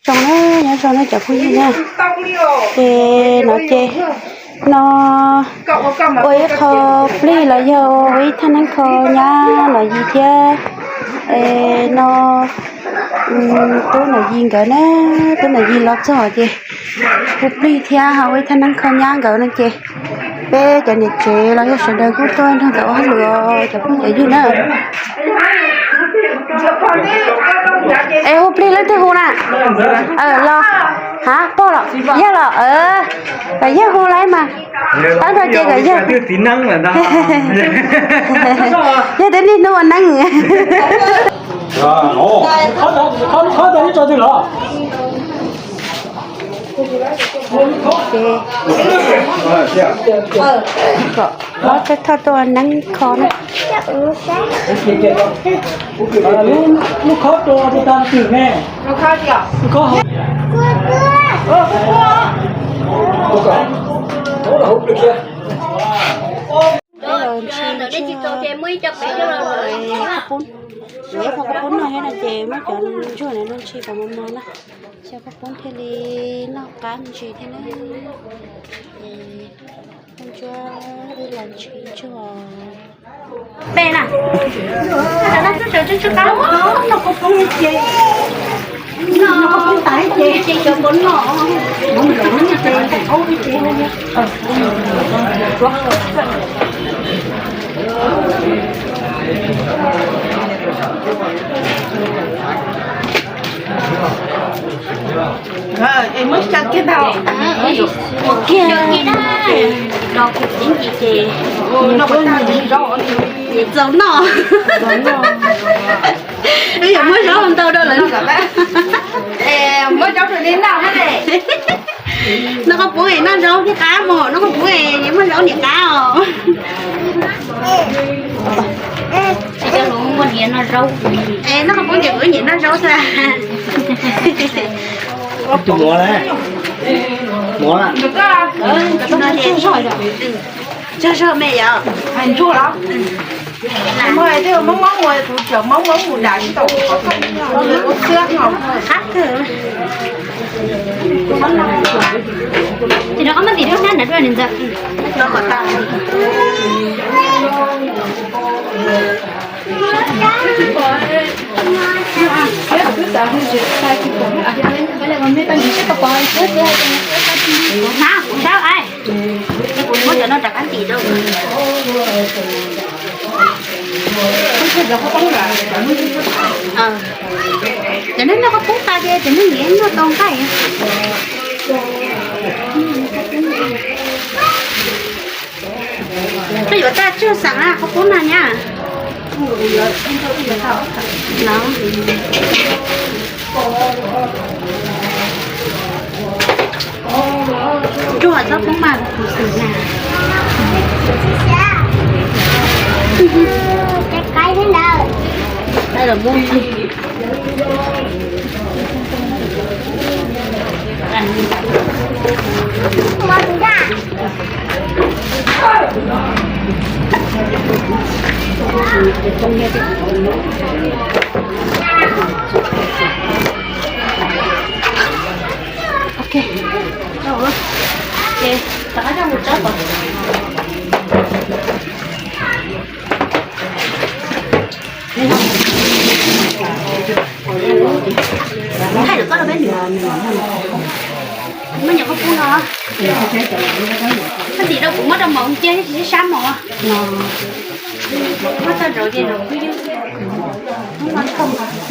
Zoo na, nyob zoo na cov phooj ywg na. Ces no ces no ua ib qho plig los yog ua ib thaj neeb kho nyab Nom Yis thiab no tub Nom Yis nkawd na, tub Nom Yis los txog ces hu plig thiab ho ua ib thaj neeb kho nyab nkawd no ces peb cov niam tsev los yog sawv daws kuj tuaj nrog nkawd ua hauj lwm os cov phooj cov ywg na. Es hu plig leej twg hu na? Los, ha, pog los, yawg los, kom yawg hu lawm mas. Tab nrho ces kom yawg, yawg twb niaj hnub ua neeb. Kom ob thawj thawj tuaj ua neeb kho na. Lub khob rau tus tag twm ne. Peb los ntshis qhaub poob, yuav ib qho qhaub poob noj thiab no ces muab cov ntsuag no ntshis kom mos mos na, xyaw qhaub poob thiaj li noj qab ntsis thiab na. Ntsuag, ib los ntshis ntsuag. Peb na, noj qhaub poob ces, noj qhaub poob tas ces, ces cov poob noj, ces aub ces. Es muab tsa kiag ntag. Kiag, no kuv tib ncis ces, no kuv tag zaub, txaus noj. Wb yuav muab zaub ntau rau lawv. Muab zaub rau nej noj. Noj qhaub poob es noj zaub thiaj qab mog, noj qhaub poob es muab zaub niam qab os. Noj qhaub poob ces kuv nyiam noj zaub xwb. Tus mov na, mov na. Tsaug zog me yom. Hais ntsuag los? Muab hais twb muab mob ua tus cov mob mob mus dam tsis tau tus qhov thaum ua xwb no. Qab kawg. Ces rov qab muab tim rau hnab nram dua niam ntxawm. Kuv hnab kuv sab ai. Kuv muab cov no rov qab ntim rau. Cov neeg noj qhaub poob tas ces cov neeg nyiam noj tau nqaij. Koj yuav tag tsawg xeem na qhaub poob no nyab? Ntsuag txhob poob mas kuv xeem na. Ok, ok, rov qab coj mus tsob tom. Thaij lawm koj rau peb nws. Muab nyuam qhuav pub no. Koj ntim rau kuv muab rau mov cia tsis sab mov. Muab tso nraud ces nraud twb ywg.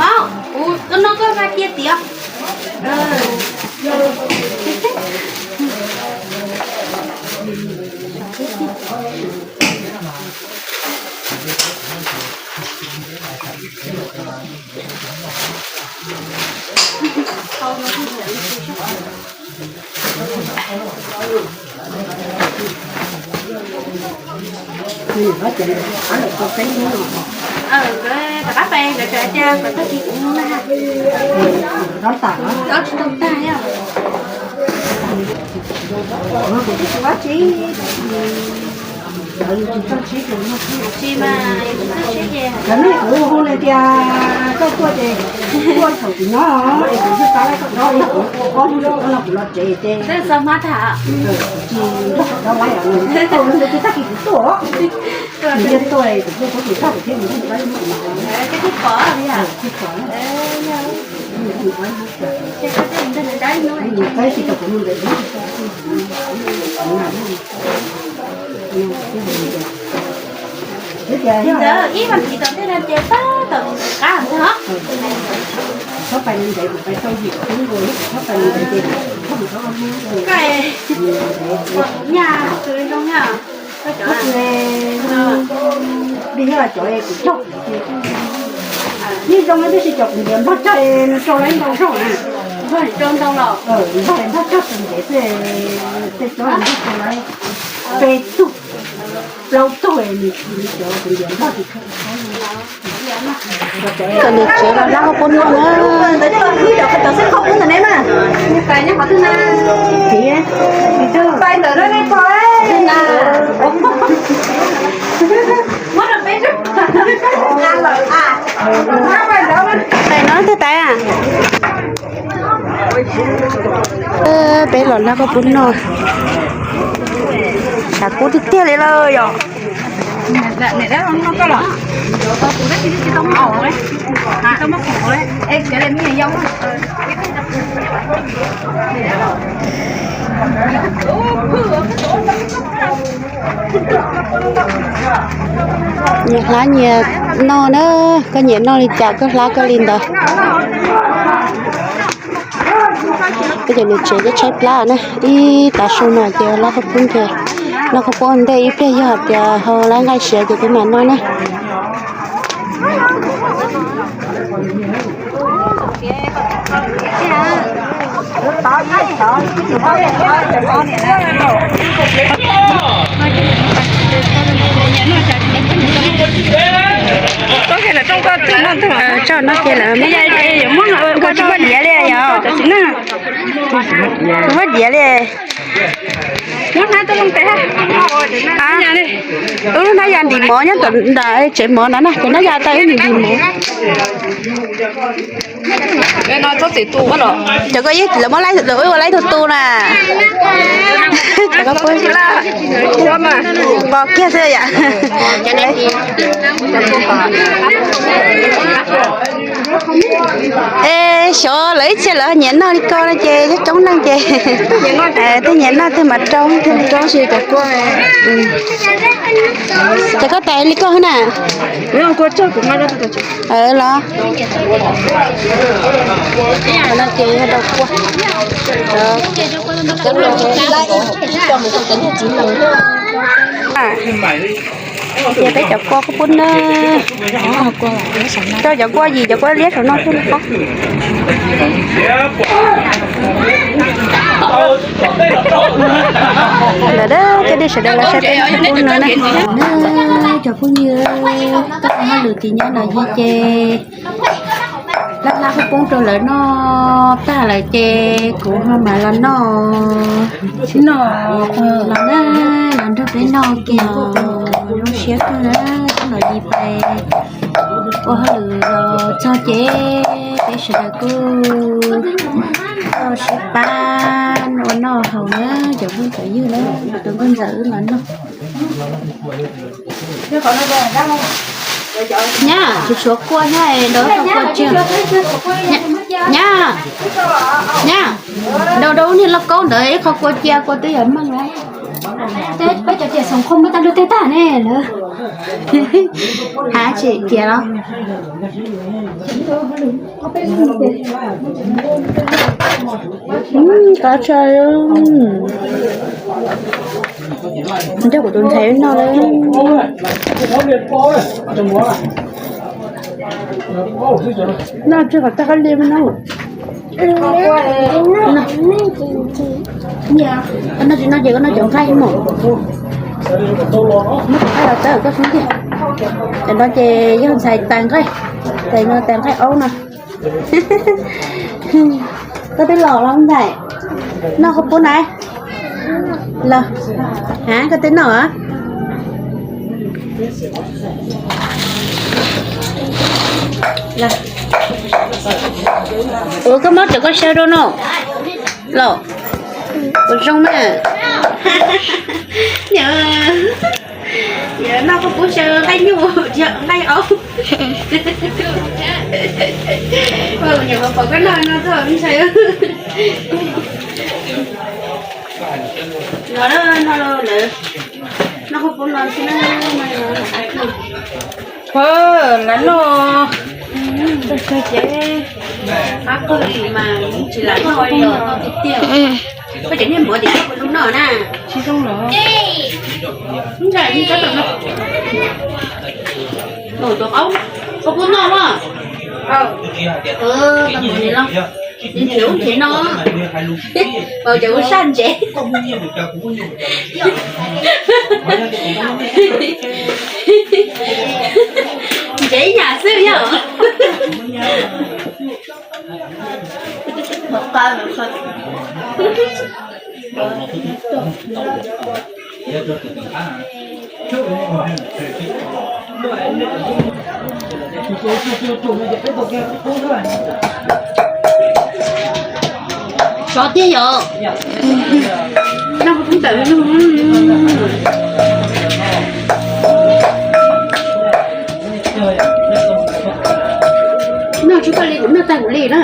Mov, kuv no koj nqa cia tiag. Rov qab pais nkawd tsev cia kom tag kis kuv mus na. Rov tag, rov tsis tau tag yom. Kuv twb tsis ua tsi. Tsis mas, kuv hu li tias koj tuaj ces tuaj thaum kuv nyob es kuv twb xav laij koj nyob li kuv ua ob hnub rau no kuv los tsev ces tsis nrog koj nyob laij os, tag kis kuv tuaj os. Kuv thiaj tuaj, kuv tuaj txog kuv thiaj mus nrog koj nyob. Thiaj pom, thiaj pom. Tsis tau kuv mus ntawd. Ib vas thiv tom tej no ces pab tom qab ntag. Txhob pais li ntawd, kuv pais tau yim hnub nkaus li, txhob pais li ntawd ces txhob mus tau ob hnub. Nyaj tus zoo na, koj cov li yog cov kuv cog. Yeej zoo tab sis cov kuv ntiav npog cog nws rau lawv ntau zaug na. Npog cog tus ntiav xwb, tej cov npog rau lawv peb tug plaub tug, nws cov kuv ntiav npog tsis tshua. Kom niam tsev los hlab khaub poob noj na. Tais no twg tais a? Peb los hlab khaub poob noj, tshav kub tiag tiag li lawm yom. Nyias hlab nyias noj na, koj nyiam noj li cas koj hlab koj li ntawd. Peb cov niam tsev twb tshaib plab na, ib tav su no ces hlab khaub poob ces noj khaub poob ua ntej, ib pliag yog tias ho lab nqaij siav ces peb mam noj na. Tso no ces lawm, koj tsis muaj diav li yog? Tsis muaj diav li. Wb lub hnab ya ntim mov nyob tom nram tsev mov ntawd na, ces hnab ya tau ib ntim mov. Cov koj yeej lawv muab lawv ua laib tus tu na. Cov koj pub pos kiag xwb yam. Es xyov lawv ib txhia lawv nyiam noj li ko no ces coob coob neeg ces tej nyiam noj tej mas rau. Ces koj tais li koj na. Los no ces yog rau kua. Ces peb cov kua kub pub na, rau cov kua yim cov kua liab saum no xwb qab. Ntawm cov dej sawv daws los saib peb noj khaub poob no na. Cov phooj ywg, tau hauj lwm tim nyob no yig ces lab lab khaub poob rau lawv noj tag lawm ces kuv ho mam los noj, los na, los nrog peb noj kiag. Zoo siab kawg na, tub los yig pais ua hauj lwm los txog ces peb sawv daws kuj tau sib pab ua noj haus na, cov phooj cov ywg na, tus nkauj ntxawm wb los noj. Nyab, tsis tshuav kua thiab, rau kua tsis. Nyab, nyab, rau rau niag lauj kaub ntawd ib qho kua cia, kua twb yuav meej lawm. Peb cov tiam xoom khoo muab tag nrho tej tag ne lawm. Hais tsis tias los. Qab tshaj. Nrog kuv tus ntxhais noj lawm. Noj tsis kom tag kab li no. Koj noj tsis noj ces koj noj cov nqaij mus. Muab cov nqaij los txawb koj xub ntiag. Cov no ces yog ntxhais tais nqaij, tais no tais nqaij aub no. Koj twb los los ntxhais, noj khaub poob na. Los, ha, koj twb noj a? Ua koj mob rau koj saw rau no los. Ua zoo na. Yog noj koj pub saw nqaij nyuj thiab nqaij aub. Nyuam qhuav pom koj noj no txog saw. No no lawm, noj koj pub no xwb na. Ua, lam noj, ces qab qwj li mas tsis lam noj li os, no tiag tiag. Koj cov niag mov ces koj puas zoo noj na? Tsis zoo los. Tus qaub, koj pub noj mas. Nrhiav ub nrhiav no, mas cov ua saj ntsev. Ntsev nyam xwb yog. Sov tiag yom. Noj tsis tau li, kuv noj tag kuv li na.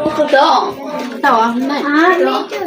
Tau, tau.